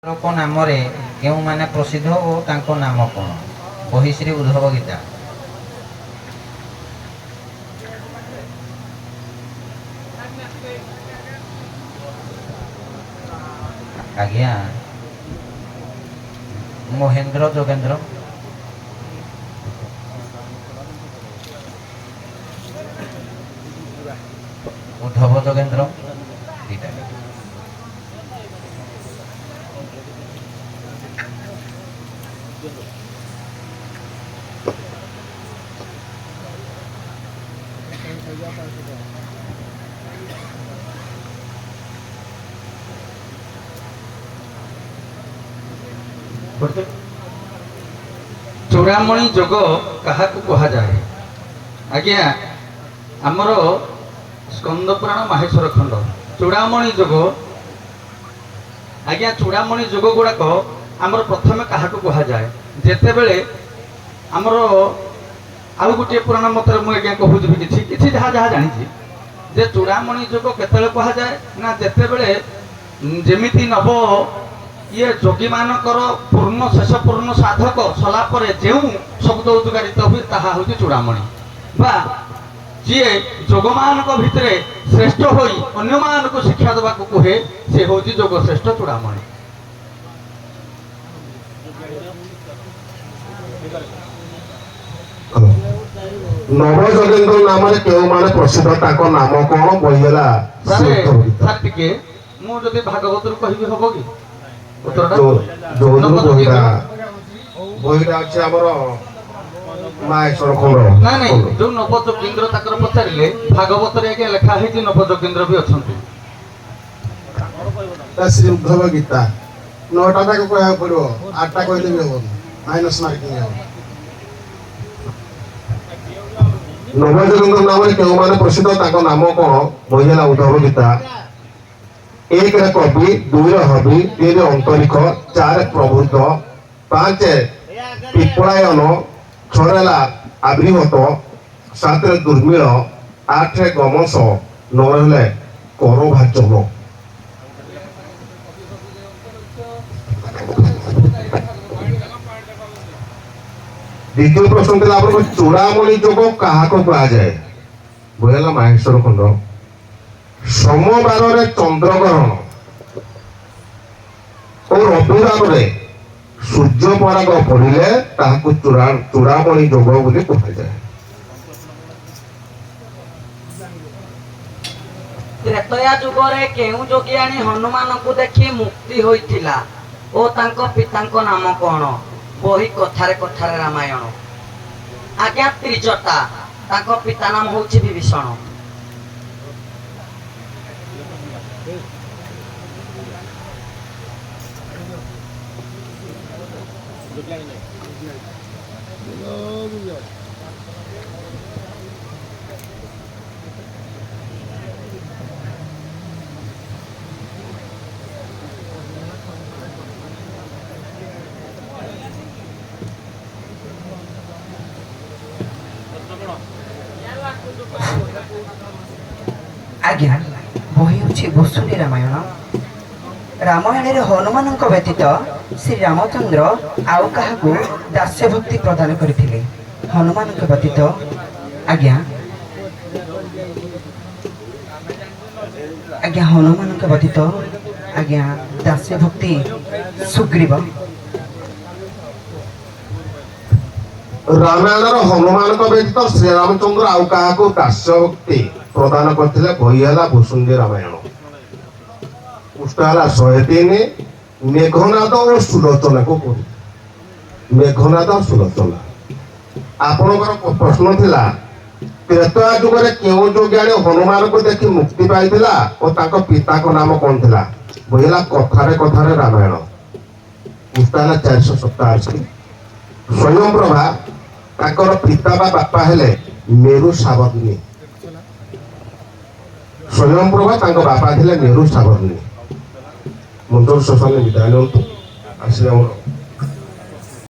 ଲୋକ ନାମରେ କେଉଁମାନେ ପ୍ରସିଦ୍ଧ ଓ ତାଙ୍କ ନାମ କ'ଣ? ବହି ଶ୍ରୀ ଉଦ୍ଧବ ଗୀତା। ଆଜ୍ଞା, ମହେନ୍ଦ୍ର ଯୋଗେନ୍ଦ୍ର, ଉଦ୍ଧବ ଯୋଗେନ୍ଦ୍ର ଦିଟା। ଚୂଡ଼ାମଣି ଯୋଗ କାହାକୁ କୁହାଯାଏ? ଆଜ୍ଞା, ଆମର ସ୍କନ୍ଦ ପୁରାଣ ମାହେଶ୍ୱର ଖଣ୍ଡ। ଚୂଡ଼ାମଣି ଯୋଗ ଆଜ୍ଞା, ଚୂଡ଼ାମଣି ଯୋଗ ଗୁଡ଼ାକ ଆମର ପ୍ରଥମେ କାହାକୁ କୁହାଯାଏ? ଯେତେବେଳେ ଆମର ଆଉ ଗୋଟିଏ ପୁରାଣ ମତରେ ମୁଁ ଆଜ୍ଞା କହୁଛି ବି କିଛି କିଛି ଯାହା ଯାହା ଜାଣିଛି ଯେ ଚୂଡ଼ାମଣି ଯୋଗ କେତେବେଳେ କୁହାଯାଏ ନା ଯେତେବେଳେ ଯେମିତି ନବ ଇଏ ଯୋଗୀମାନଙ୍କର ପୂର୍ଣ୍ଣ ଶେଷ ପୂର୍ଣ୍ଣ ସାଧକ ସଲା ପରେ ଯେଉଁ ଶବ୍ଦ ଉଦ୍ଗାରିତ ହୁଏ, ତାହା ହେଉଛି ଚୂଡ଼ାମଣି, ବା ଯିଏ ଯୋଗମାନଙ୍କ ଭିତରେ ଶ୍ରେଷ୍ଠ ହୋଇ ଅନ୍ୟମାନଙ୍କୁ ଶିକ୍ଷା ଦେବାକୁ କୁହେ, ସେ ହେଉଛି ଯୋଗ ଶ୍ରେଷ୍ଠ ଚୂଡ଼ାମଣି। ନବଯୋଗେନ୍ଦ୍ର ନାମରେ କେଉଁମାନେ ପ୍ରସିଦ୍ଧ, ତାଙ୍କ ନାମ କଣ? ବହି ହେଲା ସାର୍ ଶ୍ରୀ ଉଦ୍ଧବ ଗୀତା। ସାର୍, ଟିକେ ମୁଁ ଯଦି ଭାଗବତରୁ କହିବି ହବ କି ଉତ୍ତରଟା? ଯୋଉଦିନ ବହିଟା ବହିଟା ଅଛି ଆମର ମାହେଶ୍ୱର ଖଣ୍ଡ। ନାଇଁ ନାଇଁ, ଯୋଉ ନବଯୋଗେନ୍ଦ୍ର ତାଙ୍କର ପଚାରିଲେ, ଭାଗବତରେ ଆଜ୍ଞା ଲେଖା ହେଇଛି ନବଯୋଗେନ୍ଦ୍ର ବି ଅଛନ୍ତି। ଶ୍ରୀ ଉଦ୍ଧବ ଗୀତା 9ଟା ଯାକ କହିବାକୁ ପଡିବ, 8ଟା କହିଲେ ବି ହବନି, ମାଇନସ ମାର୍କିଂ ହେବ। ନବଯୋଗେନ୍ଦ୍ର ନାମରେ କେଉଁମାନେ ପ୍ରସିଦ୍ଧ, ତାଙ୍କ ନାମ କଣ? ବହି ହେଲା ଉଦ୍ଧବ ଗୀତା। 1ରେ କବି, 2ରେ ହବି, 3 ଅନ୍ତରିକ୍ଷ, 4 ପ୍ରବୃଦ୍ଧ, 5 ପିପଳାୟନ, 6ରେ ହେଲା ଆବ୍ରିହତ, 7ରେ ଦୁର୍ମିଳ, 8ରେ ଗମସ, 9ରେ ହେଲେ କରଭାଜନ। ଦ୍ୱିତୀୟ ପ୍ରଶ୍ନ ଥିଲା ଆପଣଙ୍କ ଚୂଡ଼ାମଣି ଯୋଗ କାହାକୁ କୁହାଯାଏ? ବହି ହେଲା ମାହେଶ୍ୱର ଖଣ୍ଡ। ସୋମବାରରେ ଚନ୍ଦ୍ରଗ୍ରହଣ ଓ ରବିବାରରେ ସୂର୍ଯ୍ୟପରାଗ ପଡ଼ିଲେ ତାହାକୁ ଚୂଡ଼ାମଣି ଯୋଗ ବୋଲି କୁହାଯାଏ। ତ୍ରେତୟା ଯୁଗରେ କେଉଁ ଯୋଗିଆଣୀ ହନୁମାନଙ୍କୁ ଦେଖି ମୁକ୍ତି ହୋଇଥିଲା ଓ ତାଙ୍କ ପିତାଙ୍କ ନାମ କଣ? ବହି କଥାରେ କଥାରେ ରାମାୟଣ। ଆଜ୍ଞା, ତ୍ରିଜଟା, ତାଙ୍କ ପିତା ନାମ ହଉଛି ବିଭୀଷଣ। ଆଜ୍ଞା, ବହି ହେଉଛି ଭୁଷୁଣ୍ଡି ରାମାୟଣ। ରାମାୟଣରେ ହନୁମାନଙ୍କ ବ୍ୟତୀତ ଶ୍ରୀ ରାମଚନ୍ଦ୍ର ଆଉ କାହାକୁ ଦାସ୍ୟ ଭକ୍ତି ପ୍ରଦାନ କରିଥିଲେ? ହନୁମାନଙ୍କ ବ୍ୟତୀତ ଆଜ୍ଞା, ଆଜ୍ଞା, ହନୁମାନଙ୍କ ବ୍ୟତୀତ ଆଜ୍ଞା ଦାସ୍ୟ ଭକ୍ତି ସୁଗ୍ରୀବ। ରାମାୟଣର ହନୁମାନଙ୍କ ବ୍ୟତୀତ ଶ୍ରୀରାମଚନ୍ଦ୍ର ଆଉ କାହାକୁ ଦାସ୍ୟ ଭକ୍ତି ପ୍ରଦାନ କରିଥିଲେ? ବହି ହେଲା ଭୁଷୁଣ୍ଡି ରାମାୟଣ, ପୃଷ୍ଠ ହେଲା 103। ମେଘନାଦ ଓ ସୁଲୋଚନାକୁ କୁହନ୍ତି, ମେଘନାଦ ସୁଲୋଚନା। ଆପଣଙ୍କର ପ୍ରଶ୍ନ ଥିଲା ତ୍ରେତୟା ଯୁଗରେ କେଉଁ ଯୋଗିଆଣୀ ହନୁମାନଙ୍କୁ ଦେଖି ମୁକ୍ତି ପାଇଥିଲା ଓ ତାଙ୍କ ପିତାଙ୍କ ନାମ କଣ ଥିଲା? ବହି ହେଲା କଥାରେ କଥାରେ ରାମାୟଣ, ପୃଷ୍ଠ ହେଲା 487। ସ୍ୱୟଂପ୍ରଭା, ତାଙ୍କର ପିତା ବା ବାପା ହେଲେ ମେରୁ ସାବର୍ଣ୍ଣୀ। ସ୍ୱୟଂପ୍ରଭା, ତାଙ୍କ ବାପା ଥିଲେ ମେରୁ ସାବର୍ଣ୍ଣୀ। ମଞ୍ଚରୁ ଶ୍ମଶାନ ବିଦାୟ ନିଅନ୍ତୁ, ଆସିଲେ ଆମର